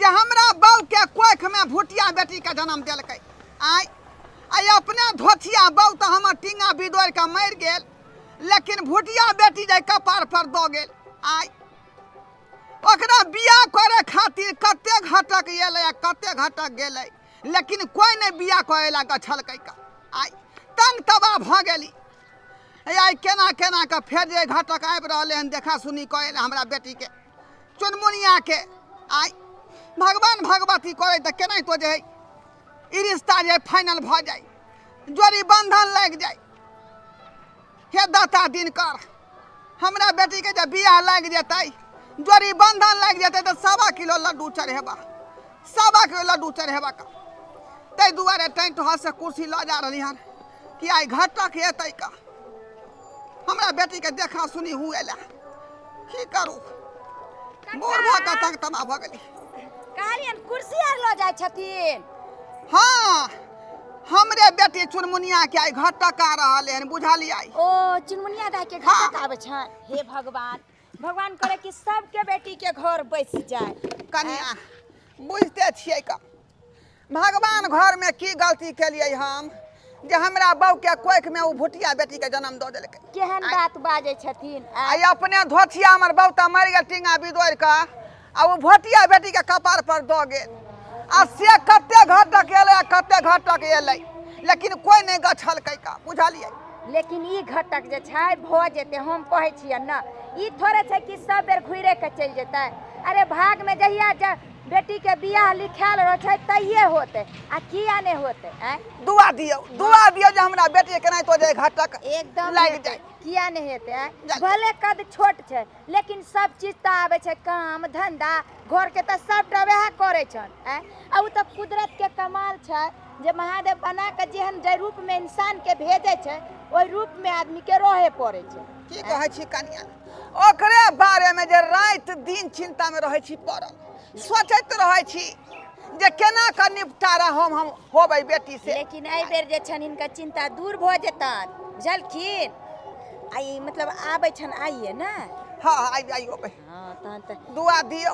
जे हमरा बउके कोखिमे भुटिया बेटीके जन्म देलकै। आइ आइ अपने धोथिया बउ तऽ हमर टींगा बिदोरि कऽ मरि गेल, लेकिन भुटिया बेटी जे कपार पर दऽ गेल। आइ ओकरा बियाह करे खातिर कते घटक एलै आ कते घटक गेलै, लेकिन कोइ नहि बियाह करे ला गछलकै। का आइ तंग तबाह भऽ गेली। आइ केना केना कऽ फेर जे घटक आबि रहलै हन देखा सुनी कऽ एलै हमरा बेटीके चुनमुनियाके। आइ भगवान भगवती करै तऽ केनाहितो जे हइ ई रिश्ता जे फाइनल भऽ जाय, जोड़ी बंधन लागि जाय। हे दाता दिनकर, हमरा बेटीके जे बियाह लागि जेतै, जोड़ी बंधन लागि जेतै तऽ 1.25 किलो लड्डू चढ़ेबा, 1.25 किलो लड्डू चढ़ेबा। का ताहि दुआरे टेंट हाउस से कुर्सी लऽ जा रहली हन कि आइ घटक एतै का हमरा बेटीके देखा सुनी हुए ला। की करू, बूढ़ भऽ कऽ तंग तबाह भऽ गेली। कहलियनि कुर्सी आर लऽ जाइ छथिन? हाँ, हमरे बेटी चुनमुनिया के आइ घटक आ रहल हन, बुझलियै? ओ चुनमुनिया दाई के घटक आबै छनि। हे भगवान, भगवान करे कि सबके बेटी के घर बसि जाय। कनिया बुझते छियै का भगवान घर में की गलती केलियै हम जे हमरा बहू के कोख में ओ भुटिया बेटी के जन्म दऽ देलकै। केहन बात बाजै छथिन? आइ अपने धोथिया हमर बहू तऽ मरि गेल टींगा बिदोरि कऽ, आ ओ भोटिया बेटी के कपार पर दऽ गेल। आ से कते घटक एलै आ कते घटक एलै, लेकिन कोइ नहि गछलकै का, बुझलियै? लेकिन ई घटक जे छै भऽ जेतै, हम कहै छियै ने, ई थोड़े छै कि सब बेर घुरे के चलि जेतै। अरे भाग में जहिया बेटी के बियाह लिखायल रहै छै तहिये होतै, आ किया नहि होतै? आँय, दुआ दियौ, दुआ दियौ जे हमरा बेटी के केनाहितो जे घटक एकदम लागि हेतै। जाय। किया नहि हेतै? आँय, जा। भले कद छोट छै लेकिन सब चीज तऽ आबै छै, काम धंधा घर के तऽ सबटा वएह करै छन। आँय, आ ओ तऽ कुदरत के कमाल छै जे महादेव बना के जेहन जे रूप में इंसान के भेजै छै ओहि रूप में आदमी के रहे पड़ै छै। की कहै छी कनिया, ओकरे बारे में जे राति दिन चिंता में रहै छी पड़ल, सोचैत रहै छी जे केना कऽ निपटारा हम होबै बेटी से। लेकिन एहि बेर जे छनि हिनकर चिंता दूर भऽ जेतनि, बुझलखिन? आ ई मतलब आबै छनि आइए ने? हाँ हाँ, आइ आइ अबै। हाँ, तहन तऽ दुआ दियौ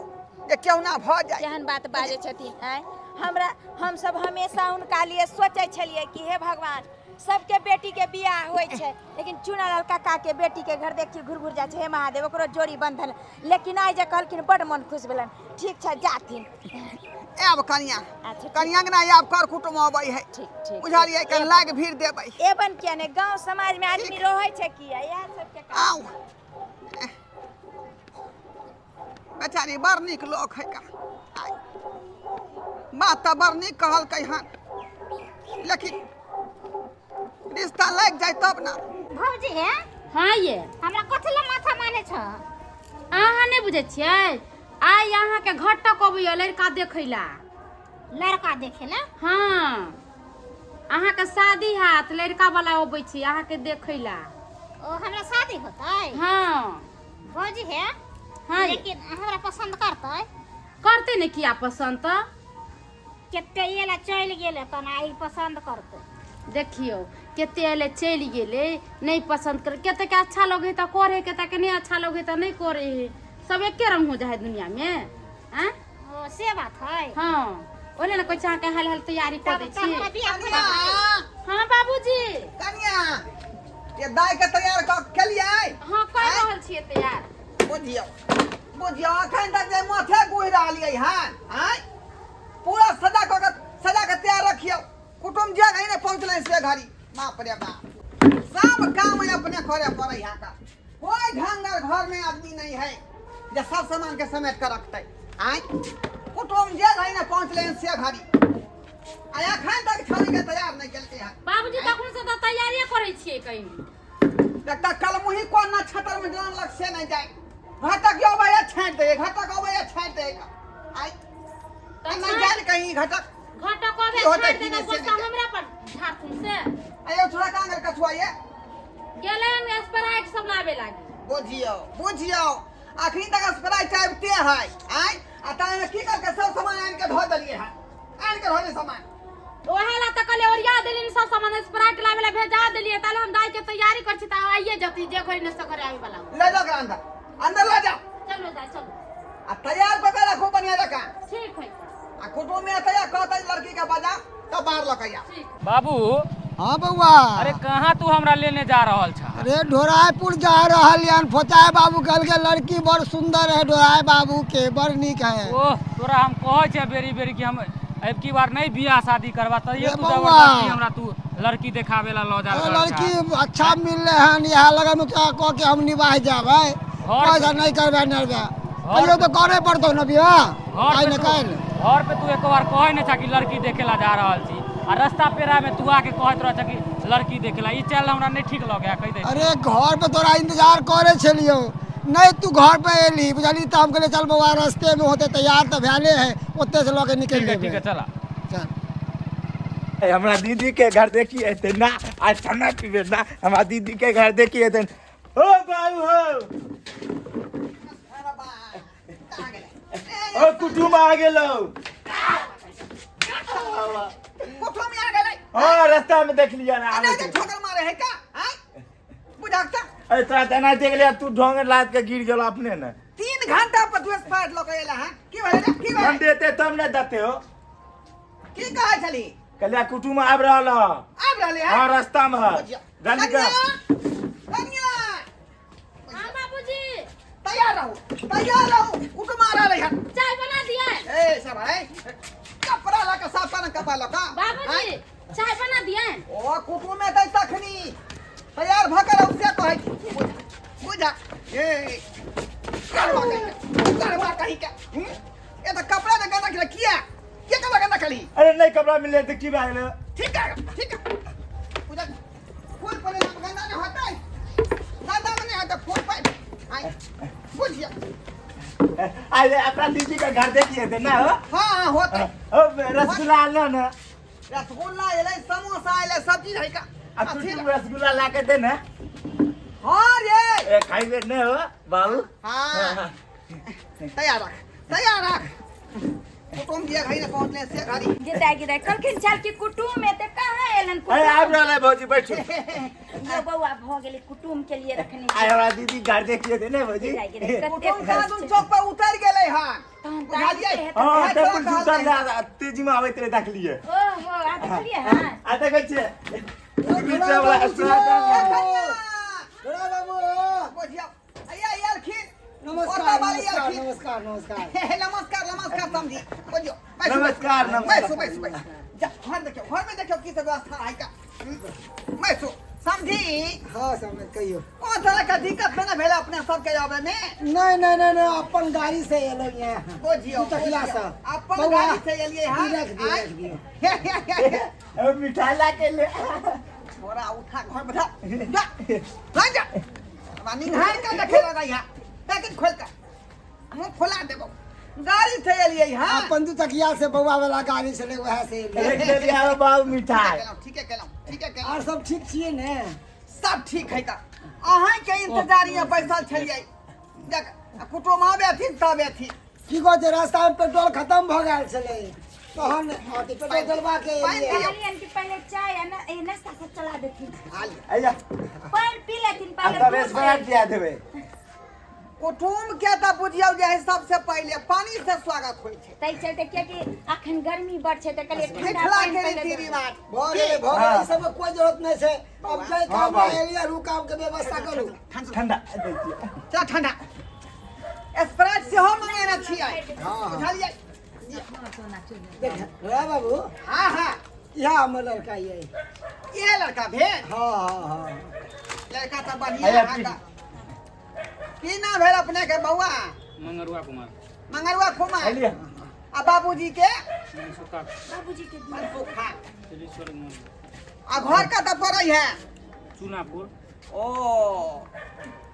जे केहुना भऽ जाय। केहन बात बाजै छथिन? आँय, हमरा हमसब हमेशा हुनका लिए सोचै छलियै कि हे भगवान, सबके बेटी के बियाह होइ छै लेकिन चुनालाल काका के बेटी के घर देखी घुर घुर जाइ छै, हे महादेव ओकरो जोड़ी बंधन। लेकिन आइ जे कहलखिन बड मन खुश भेलनि। ठीक छै, जाथिन। आब कनिया। अच्छा, ठीक। कनिया के ना आब कर कुटुम अबै है। ठीक ठीक। बुझलियै? कनि लाग भीड़ देबै। एबन किया नहि, गाँव समाज में आदमी रहै छै किया, इएह सबके कारण। आउ, बेचारी बड़ नीक लोक है का। आइ बात तऽ बड़ नीक कहलकै हन, लेकिन रिश्ता लागि जाय तब ना। भौजी हे। हाँ ये। हमरा कथी ला माथा माने छ? अहाँ नहि बुझै छियै, आइ अहाँके घटक अबैया लड़का देखै ला। लड़का देखे ला? हाँ, अहाँके शादी हैत, लड़का वाला अबै छै अहाँके देखै ला। ओ हमरा शादी होतै? हाँ। भौजी हे। हाँ ये। लेकिन हमरा पसंद करतै? करतै ने, किया पसंद तऽ? कते एला चलि गेलै तहन आइ पसंद करतै? देखियौ कते एलै चलि गेलै, नहि पसंद कर, कते के अच्छा लगे तऽ करे, कते के नहि अच्छा लगे तऽ नहि करे है। सब एके रंग हो जाए दुनिया में। आँ? ओ से बात है। हाँ, ओले ने कहै छै अहाँके हाल हाल तैयारी कऽ तब दै तब छी। हमरा बियाह कनिया। होतै? हाँ बाबूजी। कनिया ये दाइ के तैयार कऽ केलियै? हाँ, कर रहल छियै तैयार। बुझियौ बुझियौ, अखन तक जे माथे गुहि रहलियै हन। आँय, पूरा सजा कऽ के सजा के तैयार रखियौ। कुटुम जे घड़ी नहि पहुँचलै से घड़ी, बाप रे बाप, सब काम अपने करे पड़ै है का। कोई ढंगर घर में आदमी नहीं है जे सब सामान के समेट के रखतै। आँय, कुटुम जे घड़ी नहि पहुँचलै से घड़ी, आ अखन तक छौड़ी के तैयार नहि केलकै हन। बाबूजी तखन से तऽ तैयारिये करै छियै कहीं। एकटा कलमुही कोन नक्षत्र में जानलक से नहि जाय। घटक अबै छाँटि दै, घटक अबै छाँटि दै। आइ तऽ नहि जान कहीं घटक घटक अबै की होतै, छाँटि की देतै, नहि से गुस्सा नहि। हमरा पर झाड़थुन से। आयो छोड़ा कहाँ गेल कछुआ? ये गेलै हम स्प्राइट सब लाबे लागी। बुझियौ बुझियौ, अखनी तक स्प्राइट आबिते है। आँय, आ ताहिमे की करके सब सामान आनि के धो देलियै हन, आनि के धो दे सामान। ओहे ला तऽ कहलियै ओरिया देलियै सब सामान, स्प्राइट लाबे ला भेजा देलियै। ताले हम दाइ के तैयारी करै छी तऽ आइए जती, जे घड़ी ने से घड़ी आबे वाला। ले जाओ ओकरा अंदर, अंदर ले जाओ। चलो दाइ चलो। आ तैयार कऽ के राखू बढ़िया जकाँ। ठीक है। कुटुम में एतै आ कहतै लड़की के बजा तऽ बाहर लऽ के आ। बाबू। हाँ बउआ। अरे कहाँ तू हमरा लेने जा रहल छा? अरे ढोरायपुर जा रहल हन। फोचाय बाबू कहल के लड़की बड़ सुंदर है, ढोराय बाबू के बड़ नीक है। ओह, तोरा हम कहै छियै बेरी बेरी कि हम अब की बार नहीं बियाह शादी करबा, तैयो रे तू बउआ। जबरदस्ती हमरा तू लड़की देखावे ला लऽ जा अरे रहल छा। लड़की अच्छा मिल रहे हन, यहाँ लगन में क्या कह के हम निभाह जाबै। पैसा नहीं करबै नरबै, कहियो तो करे पड़तो न बियाह। घर आइ पे न तू काल्हि। घर पे तू एक बार कहै नहीं छा कि लड़की देखे ला जा रहल छी, आ रास्ता पेरा में तू आके कहैत रह छा कि लड़की देखे ला। ई चाल हमरा नहीं ठीक लगे, कहि दे। अरे घर पे तोरा इंतजार करे छलियो, नहीं तू घर पे एली बुझली, तो हम कहलिए चल बउआ रास्ते में होते तैयार तो भैले है, ओते से लऽ के निकल ठीक है, जेबै। ठीक है, चला। चल। ए, हमरा दीदी के घर देखी एते ना आज ठंडा पीबे ना। हमरा दीदी के घर देखी एते। ओ बाबू हो, ओ कुटुम आ गेलो। कुटुम आ गेलै? हाँ, रास्ता में देख लिया ना। अरे आबै जे छै। ठोकर मारे है का आय बुझाक त। अरे तोरा तऽ एना देख लिया, तू ढोंग लाद के गिर गेलो अपने ने। 3 घंटा पर तू स्पाइट लऽ के एला हँ। की भेलै रे? की हम भेलै? देते तब ने देते हो। की कहै छली? कहलिया कुटुम आबि रहल ह। आबि रहलै हँ? हाँ, रास्ता में है। बुझिया। जल्दी कर। कनिया, कनिया। हाँ बाबूजी। तैयार रहू, तैयार रहू, कुटुम आ रहलै हन। चाय बना दिए। ए सब है कपड़ा लऽ के साफ कर कपड़ा लऽ के। बाबूजी, चाय बना दिए। ओ कुटुम में तै तखनी तैयार भऽ के रहू से कहै छी। बुझा बुझा, ए करवा कही के, करवा कही के, हम्म? ए तऽ कपड़ा जे गंदा खेला किया के कपड़ा गंदा खेली? अरे नहीं कपड़ा मिले तऽ की भए गेलै? ठीक है, ठीक है, बुझा। फूल पर गंदा नहीं होतै, गंदा में नहीं होतै फूल पर आइ बुझिया। अरे अपना दीदी के घर देखिए थे ना हो। हाँ हाँ, होतै। ओ रसगुल्ला आनो ना। रसगुल्ला एलै, समोसा एलै, सब चीज है का। आ तू रसगुल्ला ला के दे ना। हाँ रे। ए खाइबे नहीं हो बाबू? हाँ, तैयार रख, तैयार रख। कुटुम दिया घड़ी ने पहुंचले से घड़ी। गिदाय गिदाय कहलखिन छल कि कुटुम एते, कहाँ एलन? अरे आबि रहल है भौजी, बैठू। यो बौआ, भऽ गेलै कुटुम के लिए रखने। आइ हमरा दीदी घर देखिए थे ना भौजी। गिदाय गिदाय कते कुटुम कहाँ चौक पर उतर गेलै हन। तहन तऽ बुझलियै? आबिते हेतै। हाँ, तब कुछ उतर तेजी में आबैत रहे, देखलिए। ओहो, आ देखलियै हँ। आ देखै छियै बीच वाला। ढोरा बाबू। बुझियौ, अइया एलखिन। नमस्कार। ओतऽ वाली नमस्कार। एलखिन। नमस्कार नमस्कार। नमस्कार नमस्कार समझी, बुझियौ, बैसू। नमस्कार, बैसू। नमस्कार। बैसू बैसू बैसू। जा घर देखियौ, घर में देखियौ की सब व्यवस्था है का। बैसू समझी। हाँ समझ, कहियो। कोन तरह के दिक्कत नहि भेल अपने सबके आबै में? नहीं नहीं नहीं नहीं, अपन गाड़ी से एलो यहाँ। बुझियौ। दुचकिया से। अपन बौआ, गाड़ी से एलियै हँ। ई रख दियौ, रख दियौ। ओ मिठाई ला के ले। छोरा उठा घर बैठा जा जा जा। अब निहार के देखे लगा यहाँ पैकेट खोल के मुंह खोला देबो। गाड़ी से एलियै हँ। अपन दुचकिया से, बउआ वाला गाड़ी से वएह से एलियै। एक दे दिया बाबू मिठाई। ठीके केलहुँ, ठीके केलहुँ। और सब ठीक छियै ने? सब ठीक है का। अहाँके इंतजार यहाँ बैसल छलियै, देख कुटुम्ब आबे अथिन तब अथिन। की कहै छै, रास्ता में पेट्रोल खत्म भऽ गेल छलै, तहन अथी पेट्रोल डलवा के पानि एलियै। दियौ। कहलियनि कि पहिले चाय आ ए, नाश्ता सब चला देथिन। आइया। पानि पी लेथिन आ पहिले। तब दूध स्प्राइट पिया देबै। कुटुम्ब के तऽ बुझियौ जे है सबसे पहिले पानी से स्वागत होइ छै। ताहि चलते, कियाकि अखन गर्मी बड़ छै, तऽ कहलियै ठंडा मिथिला पानि के पहिले रीति देबै। रिवाज। भऽ गेलै, भऽ गेलै। ई सबके कोइ जरूरत नहि छै। अब जाहि हाँ, काम बाबू। एलियै, उ काम के व्यवस्था करू। ठंडा दै छियै। चल, ठंडा स्प्राइट सेहो मंगेने छियै। हाँ। बुझलियै? देख रे बाबू। हाँ हाँ। इएह हमर लड़का ये। ये लड़का भेल? हाँ हाँ हाँ। लड़का तऽ बढ़िया अरे, अहाँके। की नाम भेल अपने के बौआ? मंगरुआ कुमार। मंगरुआ कुमार। आइलिए। आ बाबूजी के? मनसुखा। बाबूजी के दियौ। मनसुखा। सिलेश्वर मोहन। आ घर कतऽ पड़ै है? चुनापुर। ओ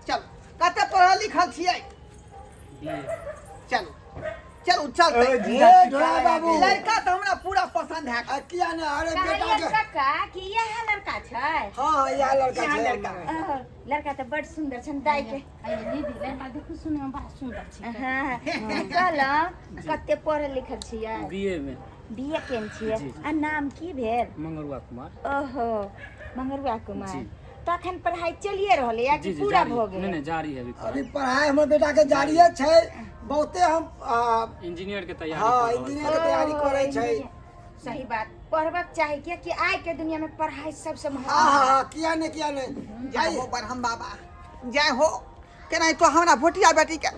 चल, कते पढ़ल लिखल छियै? बी ए। चलू चलू, चलते। ओ जीजा। ए ढोरा बाबू। लड़का तऽ हमरा पूरा पसंद है। आ किया ने, अरे बेटा कहलियै के कक्का कि इएह लड़का छै? हाँ हाँ, इएह लड़का इएह छै लड़का। हमर। ओहो, लड़का तऽ बड़ सुन्दर छनि दाइ के। आइए दीदी, लड़का देखू, सुने में बड़ा सुंदर छै। हाँ, कहलहुँ कते पढ़ल लिखल छियै? बी ए में। बी ए केने छियै? जी। आ नाम की भेल? मंगरुआ कुमार। ओहो, मंगरुआ कुमार। जी। तखन पढ़ाई चलिए रहल है जी कि जी पूरा जारी भऽ नहीं गेल? नहीं, जारी है अभी। अभी पढ़ाई हमर बेटा के जारिये छै, बहुते हम इंजीनियर के तैयारी हाँ, कर रहल छी। इंजीनियर के तैयारी करै छै। सही बात, पढ़बाक चाही, कियाकि आइ के दुनिया में पढ़ाई सबसे हाँ महत्वपूर्ण। हाँ हाँ, किया नहीं, किया नहीं। जय हो ब्रह्म बाबा, जय हो। केनाहितो हमरा भोटिया बेटी के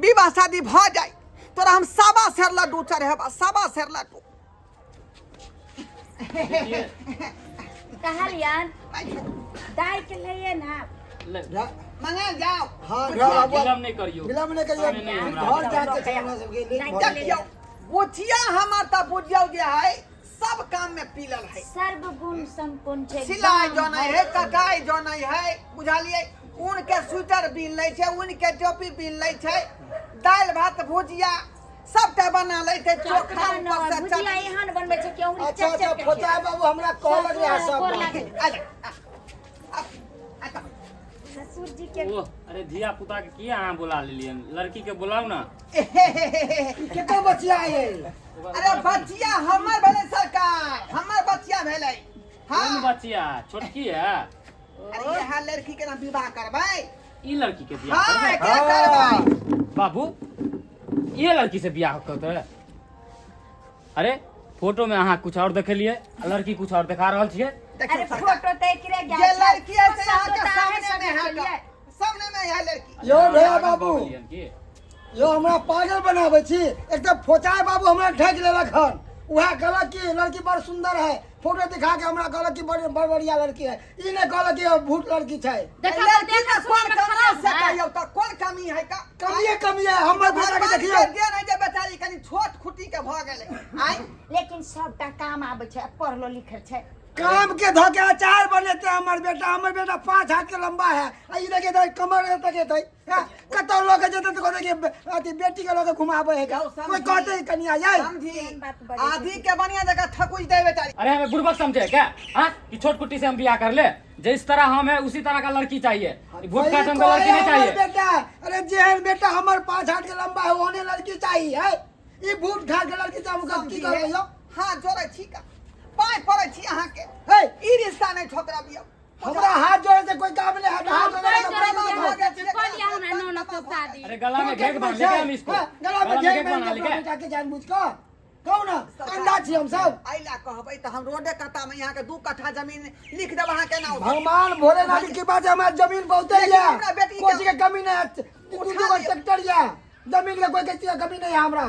विवाह शादी भऽ जाय, तोरा हम 1.25 सेर लड्डू चढ़ेबा, 1.25 सेर लड्डू। कहलियन दाई के लिए ना ले, मंगाल जाओ। हाँ, घर आबू। विलम्ब नहीं करियो। विलम्ब नहीं करियो। समय नहीं हमरा। घर जाके छै हमरा सबके लेट भऽ गेल। देखियौ बुचिया हमर, तऽ बुझियौ जे है सब काम में पीलल है। सर्वगुण संपन्न छै। सिलाई जनै है, कटाई जनै है, बुझलियै? ऊन के स्वेटर बीन लै छै, ऊन के टोपी बीन लै छै, दालि भात भुजिया सबटा बना लै छै, चोखा ऊपर से भुजिया चटनी। एहन बनबै छै कि अंगुरी अच्छा चट अच्छा चट के। फोचा बाबू हमरा कहलक रहे सब गोर बात। लागै। आजा, आ, आ, आ, ससुर जी के। ओह, अरे धिया पुता के किया अहाँ बुला लेलियन? लड़की के बुलाउ ना। केकर बचिया है? अरे बचिया हमर भेलै सरकार, हमर बचिया भेलै। कोन हाँ। बचिया? छोटकी है? अरे इएह लड़की के ना विवाह करबै। ई लड़की के बियाह हाँ, करबै? एकरे करबै। बाबू, ये लड़की से बियाह करतै? अरे फोटो में अहाँ कुछ और देखेलिए आ लड़की कुछ और देखा रहल छियै। देखियौ अरे सरकार, फोटो तऽ एकरे जे गेल छै। लड़की है से पसंद अहाँके तऽ अहाँ सामने में है सब केलियै। सामने में है लड़की। यौ भैया बाबू, गेलियन की? यौ हमरा पागल बनाबै छी एकदम। फोचाय बाबू हमरा ठकि लेलक हन। उएह कहलक कि लड़की बड़ सुंदर है, फोटो दिखा के हमरा कहलक कि बड़ बड़ बढ़िया लड़की है। ई नहि कहलक कि भूत लड़की छै। देखा लड़की देखा में कोन सुनमे कमी है खराब से है। कहियौ तऽ कोन कमी है का? कमिए कमी है हमर बेटा के। भगवान देखियौ के देन है जे बेचारी कनि छोट खुटी के भऽ गेलै आइ। लेकिन सबटा काम आबै छै, पढ़लो लिखल छै। काम के धो के अचार बनेते हमर बेटा। हमर बेटा 5 हाथ के लंबा है आ ई देखिए तऽ कमर तक हेतै। हैं, कतौ लऽ के जेतै तऽ कहतै कि अथी बेटी के लऽ के घुमाबै है। जाउ समझी। कोई कहतै कनिया यै? समझी, केहन बात बजै छथिन? आधी के बढ़िया जगह थकुच दे बेचारी। अरे हमें बुड़बक समझे क्या? हाँ, कि छोट कुट्टी से हम बियाह कर ले? जिस तरह हम है उसी तरह का लड़की चाहिए, ई भूत सही का हमको लड़की कहै नहीं हमर चाहिए। बेटा, अरे जेहन बेटा हमर 5 हाथ के लंबा है ओहने लड़की चाहिए है। ई भूत घाट के लड़की से हम की करबै यौ? हाथ जोड़ै छी का, पाय पड़ै छी अहाँके, हे, ई रिश्ता नहि ठोकराबियौ। हमरा हाथ जोड़े से कोई काम नहीं है, हाथ जोड़े से जोड़ै बर्बाद छियै, हो हाथ जोड़ै छियै। कऽ लिअ हमरा ननद के शादी। अरे गला में घेघ बांध लेके हम इसको। हाँ, गला में घेघ बांध बना के लेके। बेटा के जानबूझ कऽ कहू ना, अंधा छी हम सब? एहि लए कहबै तऽ हम रोडे कत्ता मे अहाँके 2 कट्ठा जमीन लिख देब अहाँके नाम। भगवान भोलेनाथ की कृपा से हमारा जमीन बहुते लेकिन है, हमरा बेटी के- कोई चीज के कमी नहीं है। दू उठा दू गो लिअ। ट्रैक्टर ये, जमीन के कोई चीज के कमी नहीं है हमरा।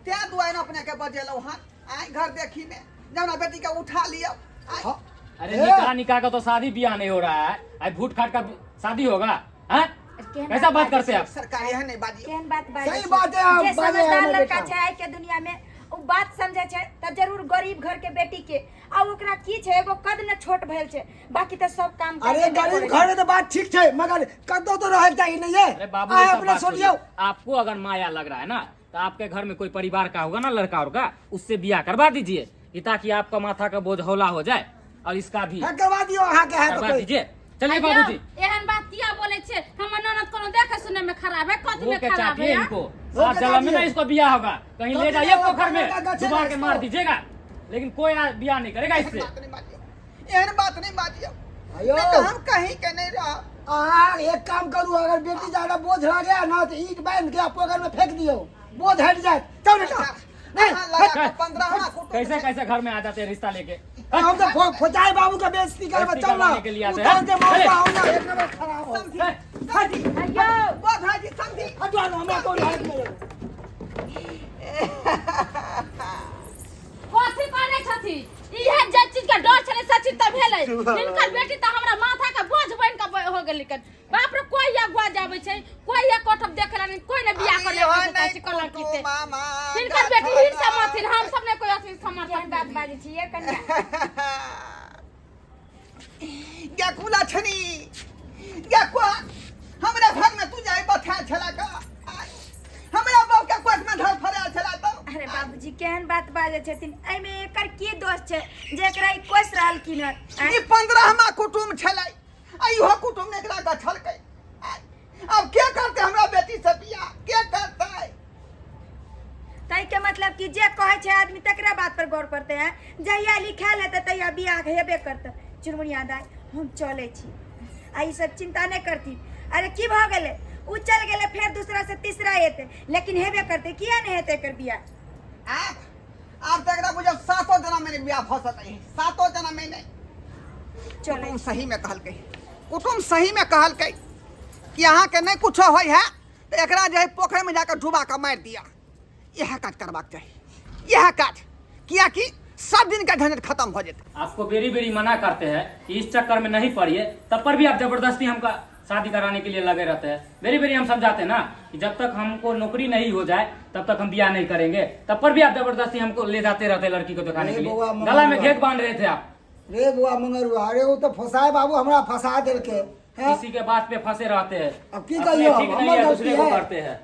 तें दुआरे अपने के बजेलहुँ हन आइ घर देखी में, जे हमरा बेटी के उठा लिअ आइ। हाँ, अरे ए, निकाह निकाह का तो शादी बियाह नहीं हो रहा है, आई भूत खाट का शादी होगा? हैं? केहन कैसा बात बात करते हैं आप? सरकार एहन नहि बाजियौ। केहन बात बाजै सही छी? बात है, हम जे बाजै है समझदार हमर लड़का बेटा। छै आइ के दुनिया में ओ बात समझै छै तऽ जरूर गरीब घर के बेटी के आ ओकरा की छै, एगो कद ने छोट भेल छै, बाकी तऽ सब काम अरे करबे गरीब करै छै। घर में तो बात ठीक है, मगर कतौ तो रहे के चाहिए नहीं है। अरे बाबू, आए ये सब अपने बात सोचियो। छोड़िए। आपको अगर माया लग रहा है ना तो आपके घर में कोई परिवार का होगा ना लड़का और का, उससे बियाह करवा दीजिए कि ताकि आपका माथा का बोझ हौला हो जाए और इसका भी। हाँ, करवा दियो अहाँ के है तो करवा कोई। दीजिए। चलिए यौ, बाबूजी। एहन बात किया बोलै छियै? हमर ननद कोनो देखै सुनै में खराब है? कथी वो में के खराब चाटिए है? इनको। वो सात के जन्म में ना चाटिए। इसको बियाह होगा, कहीं ले कभी जाइए नहीं होगा, पोखर में का गाछे डुबा ना के मार इसको। दीजिएगा, लेकिन कोई बियाह नहीं करेगा एहन इससे। बात नहि बाजियौ, एहन बात नहि बाजियौ, अयो। नहि तऽ हम कहीं के नहि रहब। अहाँ एक काम करू, अगर बेटी ज्यादा बोझ लागे ना तो ईंट बांध के पोखर में फेंक दियो, बोझ हट जाए। चल बेटा। नहीं, अहाँ लगा कऽ 15 कुटुम्ब कैसे छै। कैसे घर में आ जाते हैं रिश्ता लेके? हम तो फोचाई बाबू के बेइज्जती करबे। बेइज्जती चल ना। करवाने के लिए आते हैं। उतार के चले। मौका हो ना, एक नंबर खराब हो। समझी, ए, समझी, अयो। बोझ जी समझी। हटो ना, हमरा कोई हाथ नहीं। कथी कहने छथि? इहे जे चीज के डर छलै से चीज तऽ भेलै। हिनकर बेटी तऽ हमरा माथा के बोझ बनि के हो गेलै। बाप रे, कोई अगुआ जाबै छै, कोई एक कोठब देखे ला नहीं, कोई ने बियाह कर अरे ले नहि छै लड़की से। मामा, हिनकर बेटी हिन समथिन, हम सब ने कोई अथी समर्थन केहन बात बाजै छियै कन्या? गे कुला छनी गे, को हमरा घर में तू जाय बथा छला का, हमरा बाप के कोट में धर फराल छला तो। अरे बाबूजी, केहन बात बाजै छथिन? एहिमे एकर की दोष छै जे एकरा ई कोसि रहलखिन हन? ई 15वा कुटुम्ब छलै आ इहो कुटुम्ब एकरा गछलकै। आब के करतै हमरा बेटी से बियाह, के करतै? ताहिके मतलब कि जे कहै छै आदमी तकरा बात पर गौर करते हैं। जहिया लिखायल हेतै तहिया बियाह हेबे करतै। चुनमुनिया दाइ, हम चलै छी आ ई सब चिंता नहि करथिन। अरे की भऽ गेलै, ओ चल गेलै, फेर दूसरा से तीसरा एतै, लेकिन हेबे करतै, किया नहि हेतै एकर बियाह? आब आब तऽ एकरा बुझब सातो जन्म में बियाह भऽ सकै है, सातो जन्म में नहि। चलै कुटुम सही में कहलकै, कुटुम सही में कहलकै कि अहाँके नहि कुछो होइ है तऽ एकरा जे है पोखरि में जाकर डुबा कऽ मारि दिअ। इएह काज करबाक चाही, इएह काज, कियाकि सब दिन के झंझट खत्म हो जेतै। आपको बेरी बेरी मना करते हैं कि इस चक्कर में नहीं पड़िए, तब पर भी आप जबरदस्ती हमका शादी कराने के लिए लगे रहते हैं। बेरी बेरी हम समझाते हैं ना कि जब तक हमको नौकरी नहीं हो जाए तब तक हम ब्याह नहीं करेंगे, तब पर भी आप जबरदस्ती हमको ले जाते रहते हैं लड़की को दिखाने के अरे लिए। बउआ, गला में मगरुआ। घेक बांध रहे थे आप। रे बुआ मंगरुआ, अरे वो तो फंसाए बाबू हमरा फंसा देलके हैं? किसी के बात पे फंसे रहते हैं। अब की अपने कहियो, ठीक नहीं हमर है, गलती दूसरे को है। करते हैं।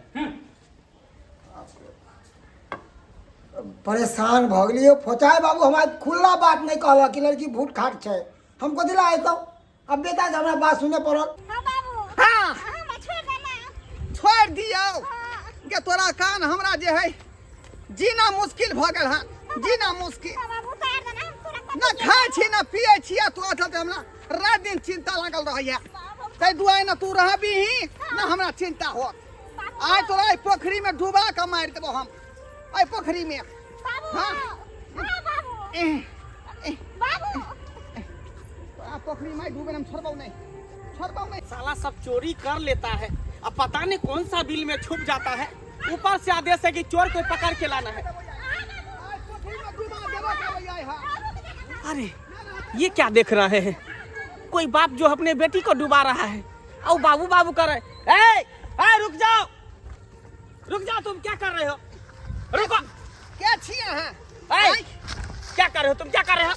परेशान भऽ गेलियै। फोचाय बाबू हमरा खुला बात नहि कहलक कि लड़की भूट खाट छै, हम कथी लए अयतहुँ? अब बेटा हमरा बात सुनऽ पड़ल। हाँ बाबू। हाँ। हमरा छोड़ देना। छोड़ दियौ गे, तोरा कान हमरा जे है जीना मुश्किल भऽ गेल हन, जीना मुश्किल। हाँ बाबू, उतार देना, हम तोरा कथी न खाइ छी न पियै छी, आ तोरा चलते हमरा राति दिन चिंता लागल रहैया। ताहि दुआरे न तू रहबीही न हमरा चिंता होत। आइ तोरा एहि पोखरी में डुबा कऽ मारि देबो हम, एहि पोखरी में। बाबू। हाँ। हाँ बाबू। एह, एह, बाबू। तोरा पोखरी में डूबे हम छोड़बौ नहीं, छोड़बौ नहीं। साला सब चोरी कर लेता है, अब पता नहीं कौन सा बिल में छुप जाता है। ऊपर से आदेश है कि चोर को पकड़ के लाना है। आइ पोखरी में डुबा देबो करबै आइ हम। अरे ये क्या देख रहे हैं? कोई बाप जो अपने बेटी को डुबा रहा है और बाबू बाबू कर रहे। ए, ए, रुक जाओ, रुक जाओ, तुम क्या कर रहे हो? रुको। के छी अहाँ? ए, क्या कर रहे हो तुम? क्या कर रहे हो?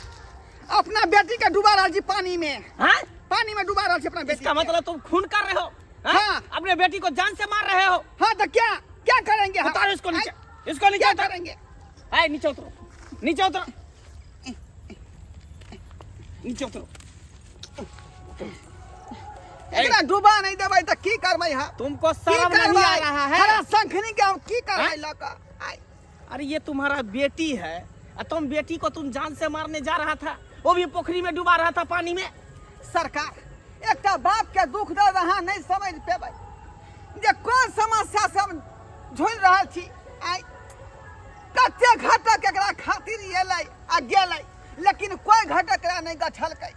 अपना बेटी के डुबा रहल छी पानी में। हाँ? पानी में डुबा रहल छी अपना बेटी इसका के। मतलब तुम खून कर रहे हो? हाँ? हाँ। अपने बेटी को जान से मार रहे हो? हाँ तो क्या क्या करेंगे हम? उतारो इसको नीचे, आय, इसको नीचे क्या उतारो। करेंगे? ए, नीचे उतरो, नीचे उतरो, नीचे उतरो। एकरा डुबा नहीं देबै तऽ की करबै हम? तुमको की शर्म नहीं आ करबै? रहा है? हरा शंखनी के हम की करबै हाँ? लऽ कऽ? आय। अरे ये तुम्हारा बेटी है और तुम बेटी को तुम जान से मारने जा रहा था, वो भी पोखरी में डुबा रहा था पानी में। सरकार, एकटा बाप के दुख दर्द अहाँ नहीं समझ पेबै जे कोन समस्या से हम झूलि रहल छी। आइ कते घटक एकरा खातिर एलै आ गेलै, लेकिन कोई घटक एकरा नहीं गछलकै,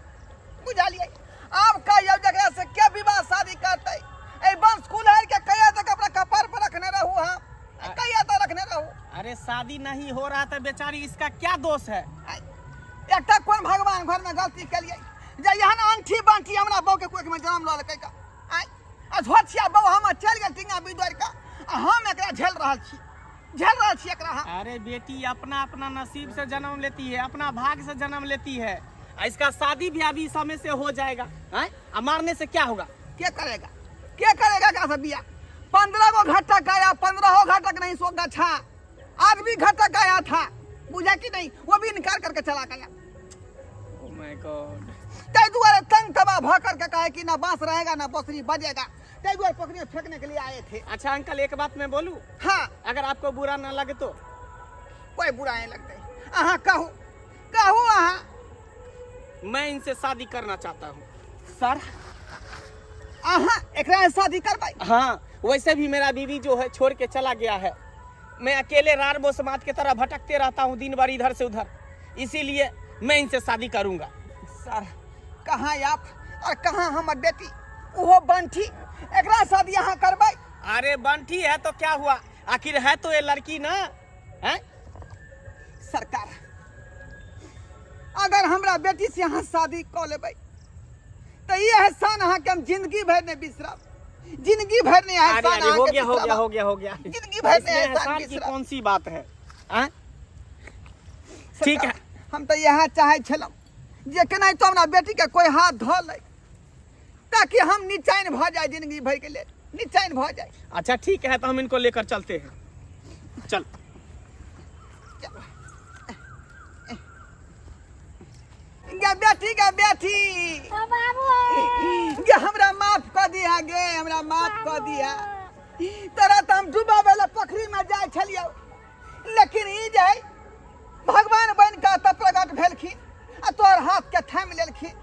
बुझलियै? आब कहियौ जकरा से के विवाह शादी करतै? एहि वंश कुलहर के कहिया तक अपना कपार पर रखने रहू हम, कहिया तक रखने रहू? अरे शादी नहीं हो रहा था बेचारी, इसका क्या दोष है? आइ, एकटा कोन भगवान घर में गलती केलियै जे एहन अंठी बंठी हमरा बहू के कोख में जन्म लऽ लेलकै? आइ आ झोछिया बहू हमर चलि गेल टिंगा बिदोरि कऽ, आ हम एकरा झेल रहल छी, झेल रहल छी एकरा हम। अरे बेटी अपना अपना नसीब से जन्म लेती है, अपना भाग से जन्म लेती है। आ इसका शादी भी अभी समय से हो जाएगा। हैं? आ मारने से क्या होगा? के करेगा, के करेगा का सब बिया? 15 गो घटक आया, 15 घटक नहीं सो गछा आदमी घटक आया था, बुझा कि नहीं? वो भी इनकार करके चला गया। ओ my God. ताहि दुआरे तंग तबाह भ करके कहे कि ना बांस रहेगा ना बसरी बजेगा, ताहि दुआरे पोखरी में फेंकने के लिए आए थे। अच्छा अंकल एक बात मैं बोलूं? हाँ। अगर आपको बुरा ना लगे तो? कोई बुरा नहीं लगता। अहाँ कहू, कहू अहाँ। मैं इनसे शादी करना चाहता हूँ। सर अहाँ एकरा से शादी करबै? हाँ, वैसे भी मेरा बीवी जो है छोड़ के चला गया है, मैं अकेले रार बोसमात के तरह भटकते रहता हूँ दिन भर इधर से उधर, इसीलिए मैं इनसे शादी करूँगा। सर कहाँ आप और कहाँ हमर बेटी, ओहो बंठी, एकरा शादी अहाँ करबै? अरे बंठी है तो क्या हुआ, आखिर है तो ये लड़की ना है। सरकार अगर हमरा बेटी से अहाँ शादी कऽ लेबै तऽ ई एहसान अहाँके हम जिंदगी भरि नहि बिसरब, जिंदगी भरि नहि अरे एहसान अरे हो अहाँके गया, हो गया, बिसरब। हो गया, हो गया। जिंदगी भरि नहि इसमें एहसान एहसान की बिसरब। कौन सी बात है? हाँ? ठीक है। हम तऽ इएह चाहै छलहुँ जे केनाहितो हमरा बेटीके कोइ हाथ धऽ लै ताकि हम निचैन भऽ जाय, जिंदगी भरिके लेल निचैन भऽ जाय। अच्छा ठीक है, तो हम इनको लेकर चलते हैं। चल। गे बेटी, गे बेटी। ओ बाबू। गे हमरा माफ कऽ दिहा, गे हमरा माफ कऽ दिहा। तोरा तऽ हम डुबाबै लए पोखरी में जाइ छलियौ, लेकिन ई जे है, भगवान बनि कऽ तऽ प्रकट भेलखिन आ तोहर हाथ के थामि लेलखिन।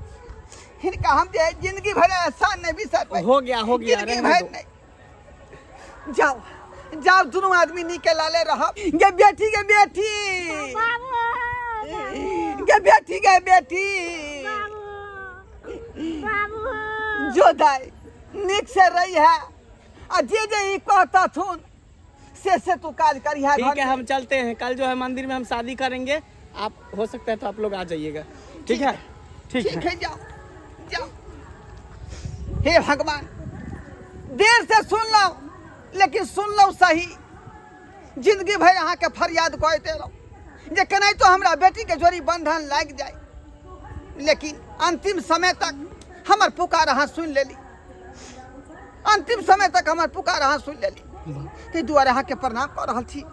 हिनका हम जे जिंदगी भर एहसान नहीं बिसर पाई। हो गया, हो गया, जिंदगी रहने भर दो। नहीं। जाओ जाओ दोनों आदमी निके लाले रहो। गे बेटी, गे बेटी, गे बेटी, गे बेटी, जो दाई निक से रही है आ जे जे ई कहतथुन से तू काज करिहा। ठीक घर है में। हम चलते हैं, कल जो है मंदिर में हम शादी करेंगे, आप हो सकता है तो आप लोग आ जाइएगा। ठीक है, ठीक ठीक है। है, जाओ जाओ। हे भगवान, देर से सुन लो लेकिन सुन लो सही। जिंदगी भर अहाँ के फरियाद करते रहो जे केनाहितो हमरा बेटी के जोड़ी बंधन लागि जाए, लेकिन अंतिम समय तक हमर पुकार अहाँ सुन लेली, अंतिम समय तक हमर पुकार अहाँ सुन लेली। ताहि दुआरे अहाँके प्रणाम कऽ रहल छी,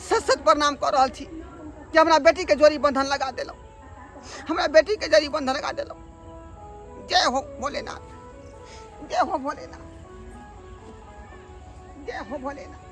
सत सत प्रणाम कऽ रहल छी कि हमरा बेटी के जोड़ी बंधन लगा देलहुँ, हमरा बेटी के जोड़ी बंधन लगा देलहुँ। जय हो भोलेनाथ, जय हो भोलेनाथ, जय हो भोलेनाथ।